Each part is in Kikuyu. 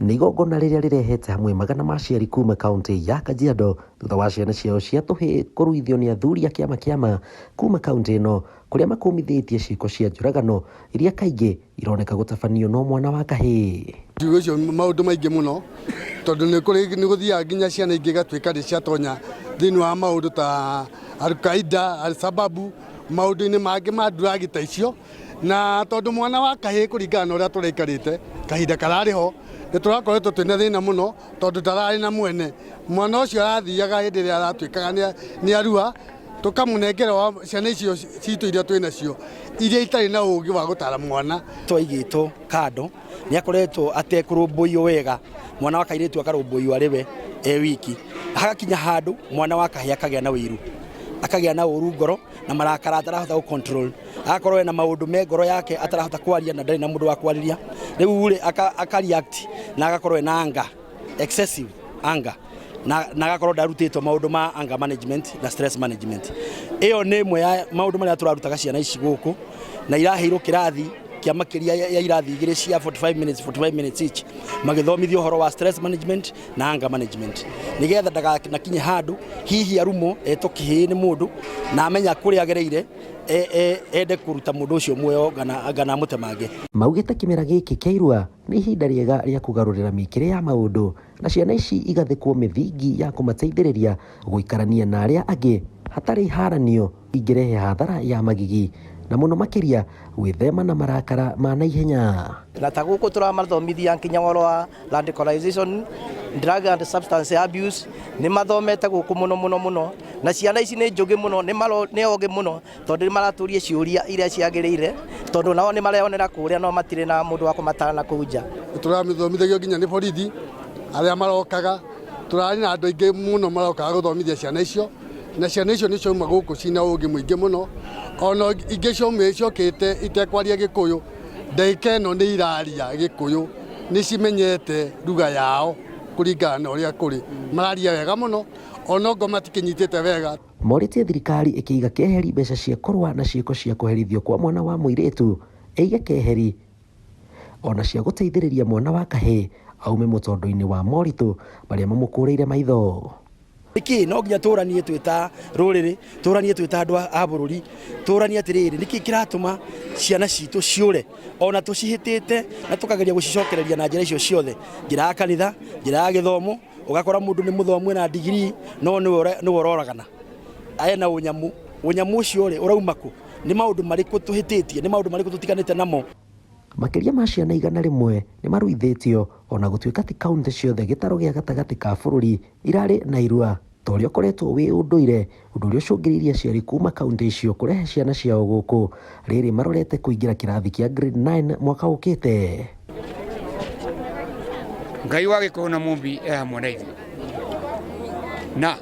Nĩ igongona rĩrĩa rĩrehete hamwe magana ma aciari kuma kaunti ya Kajiado thutha wa ciana ciao cia tũhĩĩ kũruithio nĩ athuri a kĩama kĩama kuma kaunti ĩno kũrĩa makũmithĩtie ciĩko cia njũragano iria kaingĩ ironeka gũtabanio no mwana wa kahĩĩ. Njugu icio maũndũ maingĩ mũno tondũ nĩ kũrĩ nĩ gũthiaga nginya ciana ingĩ igatuĩka nĩ ciatonya thĩinĩ wa maũndũ ta Alkaida, Alsababu, maũndũ-inĩ mangĩ ma nduragi ta icio na tondũ mwana wa kahĩĩ kũringana na ũrĩa tũraikarĩte kahinda kararĩ ho nĩ tũrakoretwo twĩna thĩna mũno tondũ ndararĩ na mwene mwana ũcio arathiaga hĩndĩ ĩrĩa aratuĩkaga nĩ arua tũkamũnengera wa ciana icio citũ iria twĩ nacio iria itarĩ na ũgĩ wa gũtara mwana. Twaigĩtwo kando nĩ akoretwo atekũrũmbũiyo wega mwana wa kairĩtu akarũmbũiyo arĩ we e wiki hagakinya handũ mwana wa kahĩĩ akagĩa na ũiru akagĩa na ũru ngoro na marakara atarahota gũ control agakorwo ena maũndũ me ngoro yake atarahota kwaria na ndarĩ na mũndũ wa kwarĩria rĩu rĩ aka react na agakorwo ena anger excessive anger na na agakorwo ndarutĩtwo maũndũ ma anger management na stress management. Ĩyo nĩ ĩmwe ya maũndũ marĩa tũrarutaga ciana ici gũkũ na iraheirwo kĩrathi kĩa makĩria ya irathi igĩrĩ cia 45 minutes 45 minutes each magĩthomithio ũhoro wa stress management na anger management nĩgetha ndaganakinye handũ hihi arumwo etwo kĩhĩĩ nĩ mũndũ na amenya kũrĩa agereire ende kũruta mũndũ ũcio muoyo ngana amũtemange. Maugĩte kĩmera gĩkĩ kĩa irua nĩ ihinda rĩega rĩa kũgarũrĩra mĩkĩre ya maũndũ na ciana ici igathĩkwo mĩthingi ya kũmateithĩrĩria gũikarania na arĩa angĩ hatarĩ iharanio ingĩrehe hathara ya magigi na mũno makĩria gwĩthema na marakara ma naihenya. Na ta gũkũ tũramathomithia nginya ũhoro wa radicalization, drug and substance abuse, nĩ mathomete gũkũ mũno mũno mũno, na ciana ici nĩ njũgĩ mũno, nĩ ogĩ mũno, tondũ nĩ maratũria ciũria iria ciagĩrĩire, tondũ nao nĩ mareyonera kũrĩa no matirĩ na mũndũ wa kũmatara na kũu nja. Tũrathomithagio nginya nĩ borithi arĩa marokaga, tũrarĩ na andũ aingĩ mũno marokaga gũthomithia ciana icio, na ciana icio nĩ ciauma gũkũ ciĩna ũgĩ mũingĩ mũno, ona ingĩ ciokĩte itekwaria Gĩkũyũ, ndagĩka ĩno nĩ iraria Gĩkũyũ, nĩ cimenyete lugha yao kũringana na ũrĩa kũrĩ, mararia wega mũno, ona okorwo matikĩnyitĩte wega. Morĩtie thirikari ĩkĩiga keheri mbeca cia kũrũa na ciĩko cia kũherithio kwa mwana wa mũirĩtu ĩige keheri ona cia gũteithĩrĩria mwana wa kahĩĩ aume mũtondo-inĩ wa moritũ marĩa mamũkũrĩire maitho. Nĩkĩ no nginya tũranie twĩ ta rũrĩrĩ, tũranie twĩ ta andũ a bũrũri, tũranie atĩrĩrĩ, nĩkĩ kĩratũma ciana citũ ciũre ona tũcihĩtĩte na tũkageria gũcicokereria na njĩra icio ciothe, njĩra ya kanitha, njĩra ya gĩthomo, ũgakora mũndũ nĩ mũthomu ena degree no nĩwe ũroragana, ena ũnyamu, ũnyamu ũcio rĩ ũrauma kũ? Nĩ maũndũ marĩkũ tũhĩtĩtie? Nĩ maũndũ marĩkũ tũtiganĩte namo? Makĩria ma ciana 100 nĩ maruithĩtio ona gũtuĩka ti kaunti ciothe gĩtarũ gĩa gatagatĩ ka bũrũri irarĩ na irua ta ũrĩa ũkoretwo wĩ ũndũire, ũndũ ũrĩa ũcũngĩrĩirie aciari kuma kaunti icio kũrehe ciana ciao gũkũ rĩrĩ marorete kũingĩra kĩrathi kĩa grade 9 mwaka ũkĩte. Ngai wa Gĩkũyũ na Mũmbi e hamwe na ithuĩ na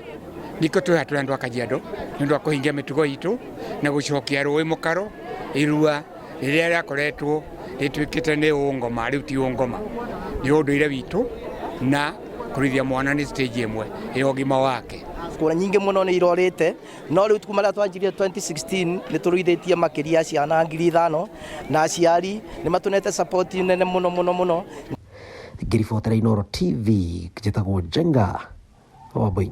niko twĩ haha tũrĩ andũ a Kajiado nĩ ũndũ wa kũhingia mĩtugo itũ na gũcokia rũĩ mũkaro irua rĩrĩa rĩakoretwo rĩtuĩkĩte nĩ ũngoma rĩu ti ũngoma nĩ ũndũire witũ na kũrũithia mwana nĩ stage ĩmwe ya ũgima wake. Kura nyingĩ mũno nĩ irorĩte no rĩu kuma rĩrĩa twanjirie 2016 nĩ tũrũithĩtie makĩria ya ciana 5,000 na aciari nĩ matũnete support nene mũno mũno mũno. Ngĩribotera Inooro TV njĩtagwo Njenga Wambui.